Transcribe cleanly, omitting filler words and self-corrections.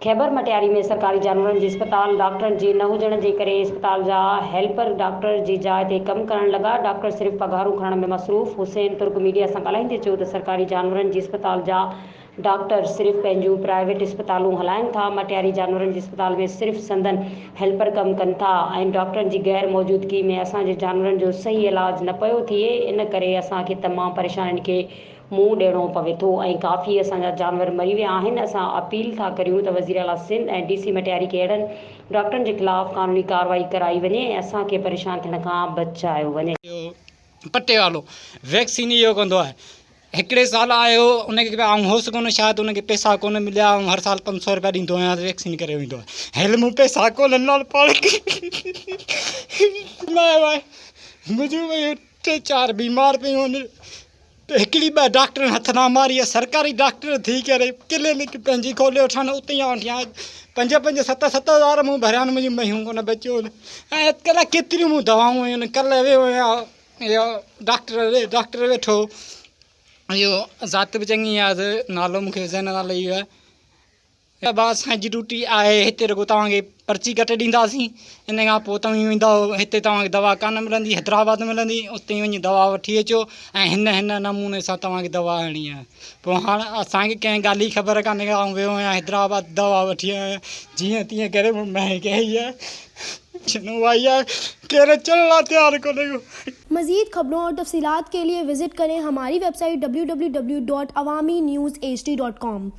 خيبر مٽياري ۾ سرڪاري جانورن جي اسپتال ڊاڪٽرن جي نه هجڻ جي ڪري اسپتال جا هيلپر ڊاڪٽر جي جاء تي ڪم ڪرڻ لڳا، ڊاڪٽر صرف پگهارون کڻڻ ۾ مصروف، حسين ترڪ ميڊيا سان ڳالهائيندي چيو ته سرڪاري جانورن جي اسپتال جا ڊاڪٽر صرف پنهنجون پرائيويٽ اسپتالون هلائن ٿا، مٽياري جانورن جي اسپتال ۾ صرف سندن هيلپر ڪم ڪن ٿا ۽ ڊاڪٽرن جي غير موجودگي ۾ اسان جي جانورن جو صحيح علاج نه پيو ٿئي ان ڪري اسان کي تمام پريشانين کي منهن ڏيڻو پوي ٿو ۽ ڪافي اسان جا جانور مري ويا آهن، اسان اپيل ٿا ڪريون ته وزيراعليٰ سنڌ ۽ ڊي سي مٽياري کي اهڙن ڊاڪٽرن جي خلاف قانوني ڪارروائي ڪرائي وڃي ۽ اسان کي پريشان ٿيڻ کان بچايو وڃي. اهو پٽيوالو ويڪسين اهو ڪندو آهي هڪڙي سال آيو ان کي آئون هوس ڪونه شايد ان کي پئسا ڪونه مليا آئون هر سال 500 روپيا ڏيندو آهيان ويڪسين ڪري ويندو آهي هيل مون پئسا ڪونه ڏنا پاڻ کي نه آيو آهي منهنجون ويون ٽي چار بيمار پيون آهن هڪڙي ٻه ڊاڪٽرن هٿ نه ماري آهي سرڪاري ڊاڪٽر ٿي ڪري ڪلينڪ پنهنجي کولي ويٺا آهن اتي آئون وٺي آيان پنج پنج ست ست هزار مون ڀريا آهن منهنجون ميون ڪونه بچيون ۽ اڄڪلهه ڪيتريون مون دوائون آهن ڪلهه ويو آهيان اهو ڊاڪٽر ڊاڪٽر ويٺو اهو ذات به چڱي آهي نالو مون کي ذهن تان لهي ويو آهي بابا اسان جي ڊيوٽي آهي هتي رڳو توهان کي پرچي ڪٽي ڏينداسين ان کان پوء توهين ويندؤ هتي توهان کي دوا ڪانه ملندي حيدرآباد ملندي اتي وڃي دوا وٺي اچو ۽ هن هن نموني سان توهان کي دوا آڻڻي آهي پوء هاڻ اسان کي ڪنهن ڳالهه جي خبر ڪانهي ڪا آئون ويو آهيان حيدرآباد دوا وٺي آيو آهيان جيئن تيئن ڪري مون مهنگي ڪئي آهي ڇنو آئي آهي ڪير اچڻ لاء تيار ڪونهي ڪو. مزيد خبرون اور تفصيلات کے لئے وزٽ ڪرين ھماري website W W W dot Awami news H D dot com.